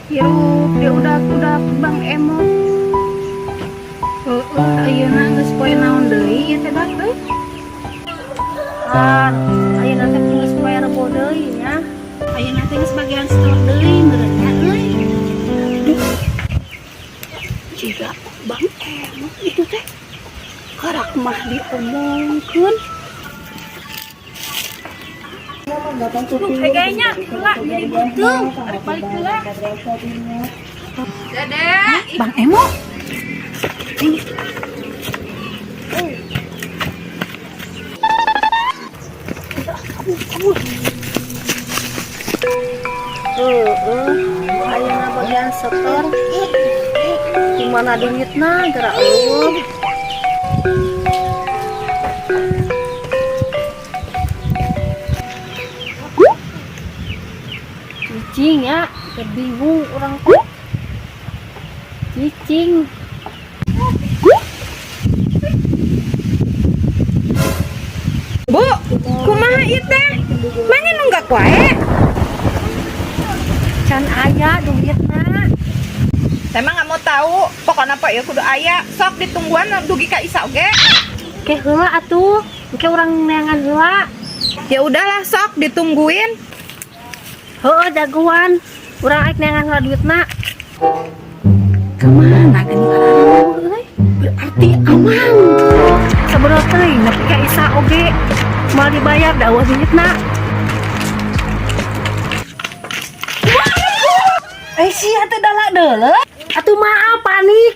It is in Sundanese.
Hirup dia udah Bang Emok. Heeh, ayeuna geus poe naon deui ieu teh, Dak euy? Kan, ayeuna teh geus poe Rebo deui nya. Ayeuna teh geus bagian setor deui meureun nya euy. Duh. Jiga Bang Emok itu teh karak mah diomongkeun. Duh, kayaknya heula nyeri beuteung, arek balik heula. Dede, Bang Emok. Kabur, kabur. Heeh, ayeuna bagian setor. Di mana duitna gerak eueuh. Cicing ya, bingung urang teh. Cicing. Bu, kumaha ieu teh? Manya nunggak wae? Can aya duitna. Saya mah nggak mau tahu, pokoknya pak ya kudu aya. Sok ditungguan dugi ka isa oge. Ke heula atuh, engke urang neangan heula. Ya udahlah sok ditungguin. Heeh, jagoan. Urang aik neangan heula duitna. Kemana gini euy? Berarti aman. Sabaraha teuing nepi ka isa oge. Moal dibayar da eueuh duitna. Eh, sia teh dalak deuleu. Atuh maaf panik.